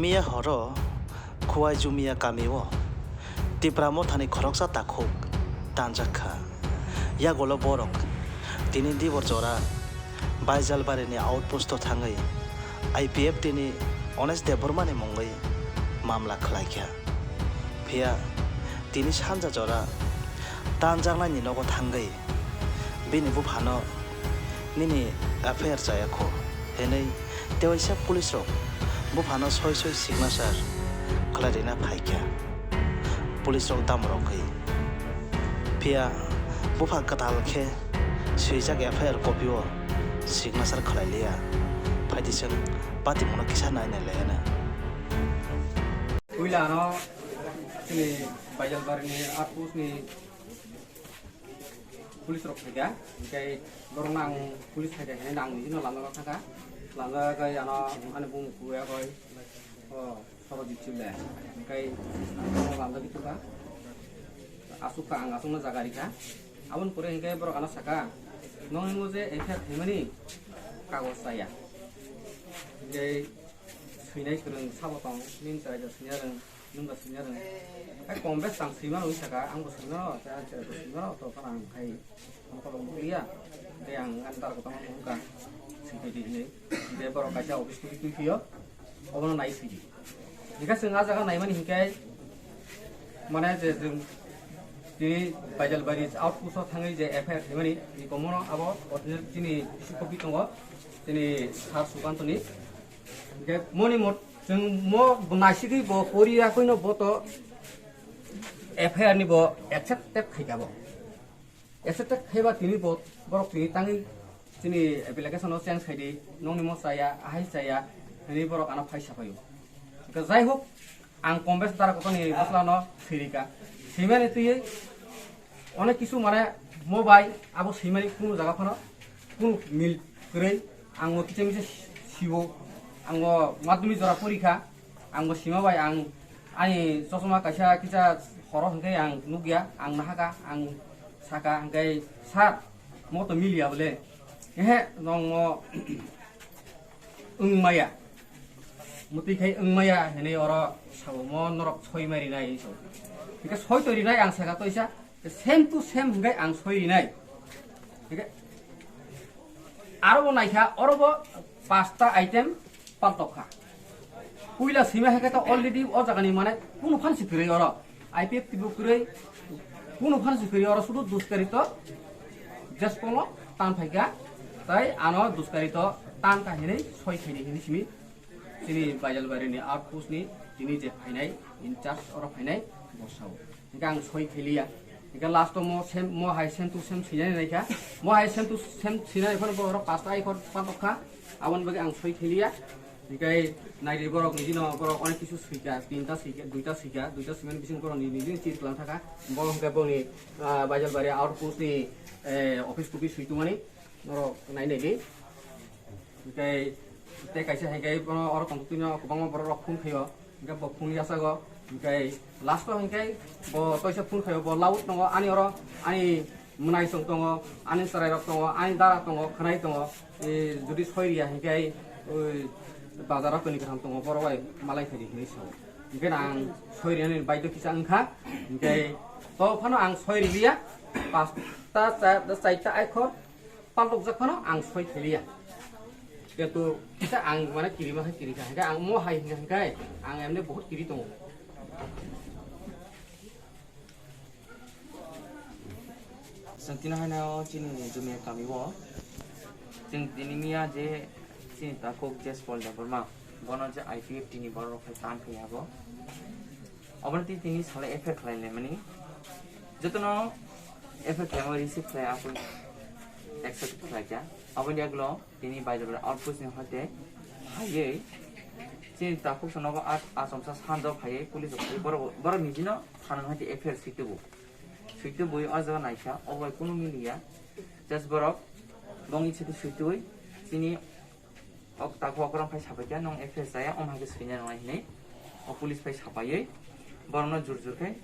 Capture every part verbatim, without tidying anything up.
Miya horo Khuwai Jumia kamio Tipra mothani khoroksa takhuk tanjak kha. Yagolo borok tini dibor jora Baijalbarini outpost-o thangwi I P F T ni Onesh Debbarmani mungwi mamla khlai kha. Phiya tini sanja jora tanjaknaini nogo thangwi bini buphano nini F I R chaya kho hinwi tewaisa police rok buphano soi soi signature khlai rina phai kha police rok dam rogwi. Phiya bupha kwtal khe swijak F I R copy o signature khlai liya. Phaidi chwng patimungno kisa nai nai laiya na. Puila ano chini Baijalbarini outpost ni police rok phaikha, hinkhe borokno ang police phaikha hinwi ang nini no lamjak thangkha, lamjak khe ano ani bumung kuya koi, o Sorojit Chibla, hinkhe ano lamjagwi thangkha, aswk kha ang aswkno jaga rikha, aboni pore hinkhe borok ano sakha, nokni mo je F I R khaimani kagoj chaya, hinkhe swinai kwrwng sabo tong, nini chwraida swina rwng. Nwng ba swina rwng. Ai, kom bes ang swima rwng saka, ang bo swima rw, tei ang chwrai bo swima rw, to phano ang khai, ang kolom bo liya. Tei ang ani dar kotoma thung ka, swi phai di hinwi. Tei borok kaisa office twi twi phio, obono nai swi di. Hingkhe chwng ah jaga naimani hingkhe, mane je chwng tini Baijalbari outpost o thangwi je F I R khaimani, ni komono abo original chini issue copy tongo, chini Sir Sukantoni. Hingkhe moni mot-, chwng mo bo naisigwi bo pori ya koino bo to F I R ni bo accepted khaika bo. Accepted khaiba tini bo borok tini tangwi chini application o change khaidi, nokni mo chaya, ahai chaya, hinwi borok ano phai sapaio. Hingkhe jai hok, ang kombes dara kotoni bwsla no swirika. Swimani twiwi Onek kisu mane mo bai abo swimani kunu jaga phano kunu mil kwrwi ang bo kicha misa sibo ang bo madhyamik jora porikha ang bo sima bai ang ani chosma kaisa kicha horo hwnkhe ang nukya ang nahaka ang saka hwnkhe sir mo to miliya bole ehe nong mo wng maya. Mwtwi khai wng maya hinwi oro sabo mo norok soi mai rinai hinwi sabo. Hingke soi to rinai ang saka toisa, same to same hingke ang soi rinai. Hingke aro bo naikha, oro bo pasta item paltok kha. Puila sima hingke to already o jagani mane kunu phan si kwrwi oro. I P F T bo kwrwi, kunu phan si kwrwi oro sudu duskari to Jespolo tan phaikha, tai ano duskari to tan kha hinwi soi khaini hinwi simi chini Baijalbari ni outpost ni tini je phainai in charge oro phainai bo sao. Hingke ang soi khailiya. Hingke last o mo sem, mo hai sem to sem sinai naikha. Mo hai sem to sem sinai phano bo oro pasta ai khor patok kha. Aboni bagwi ang soi khailiya. Hingke naidi borok niji no borok onek kisu swika, tinta swika, duita swika, duita swimani bising borok ni niji chit lang thaka. Bo hingke boni, ah, Baijalbari outpost ni, eh, office copy swi tongmani norok nai nai di. Hingke tei kaisa hingke bono oro tongtwino kwbangma borok rok phone khaio. Hingke bo phone yasago. Hingke last o hingke bo toisa phone khaio, bo laut tongo ani oro ani mwnai song tongo, ani chwrai rok tongo, ani dara tongo, khwnai tongo, e, jodi soi riya hingke oi bazar o toni kwthang tongo, borok bai malai phaidi hinwi sao. Hingke ang soi rinani baidhyo kisa wngkha, hingke to phano ang soi riliya, pasta cha-, chaita aikhor paltokjak phano ang soi khailiya. Kintu kisa ang mane kirima hai kirikha, hingke ang mo hai hingka hingke ang emne bahut kiri tongo. Chwng tini haino chini Jumia kami o chwng tini miya je chini takhuk Jespal Debbarma bono je I P F T ni borok rok phai tan phai abo. Obono tini tini salo F I R khlai laimani. Jotono F I R khlaima receive khlai abo accept khlai kha. Aboni yagulo tini Baijalbari outpost ni hoite phaiwi chini takhuk sonogo a-, achomsa sanjao phaiwi police rok phaiwi borok, borok nijino thana ni hoite F I R swi tubu. Swi tubui o jaga naikha, obo bai kunu miliya. Just borok bongni siti swi tubui chini o takhuk okrok khai sapai kha, "Nwng F I R chaya, omo hai khe swina nang nai," hinwi o police bai sapaiwi borokno jur jur khe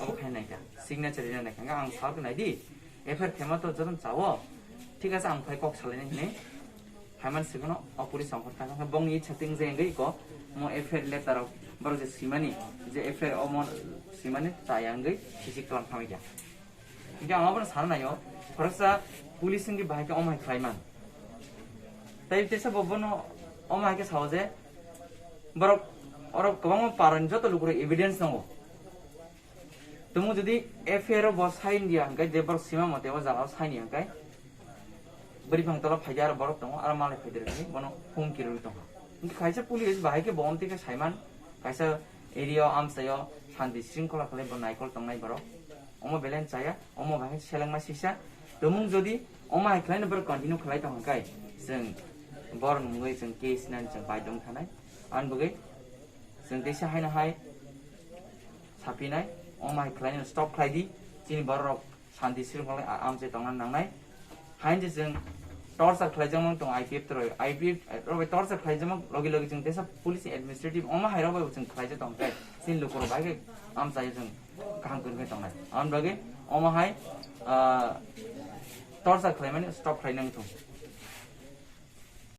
obo khai naikha, signature rina naikha. Hwnkhe ang sal khe naidi, F I R khema to jotono chao, thik ase, ang phai kok salainai hinwi Haiman sikano o police songkhor thangkha bongni ichha ting je wngwi ko mo F I R letter rok borok je simani, je F I R omo simani chaya wngwi sisi tlang khamikya. Hingke ang abono sana naio, khoroksa police wngwi bahai khe omo hai khlaiman. Tei teisa bo bono omo hai khe sao je borok oro kwbangma parani joto lukurok evidence nango. Tumung jodi F I R o bo sign diya hingke je borok sima mote o jaga o sign ya hingke bwrwi phang tola phaidi aro borok tongo, aro malai phaidi rwgwi bono humki rwgwi tongo. Hingke kaisa police bahai khe bo omtwi khe saiman, kaisa area o amchaio shanti shringkhola khlai bo naikol tongnai borok. Omo belai chaya, omo bahai selengma sisa. Tumung jodi omo hai khlaino borok continue khlai tong hingke chwng borok nungwi chwng case nani chwng baidong thanai. Ani bagwi chwng teisa haino hai sapinai, omo hai khlaino stop khlai di, chini borok shanti shringkholai a-, amchai tongna nangnai. Hain je chwng torture khlaijakmang tong I P F rok, I P F rok bai torture khlaijakmang logi logi chwng teisa police administrative omo hai rok bai chwng khlaijak tong khe chini lukurok bai khe amchai chwng kaham kwrwngwi tongnai. Aboni bagwi omo hai, ah, torture khlaimani stop khlai nang thung.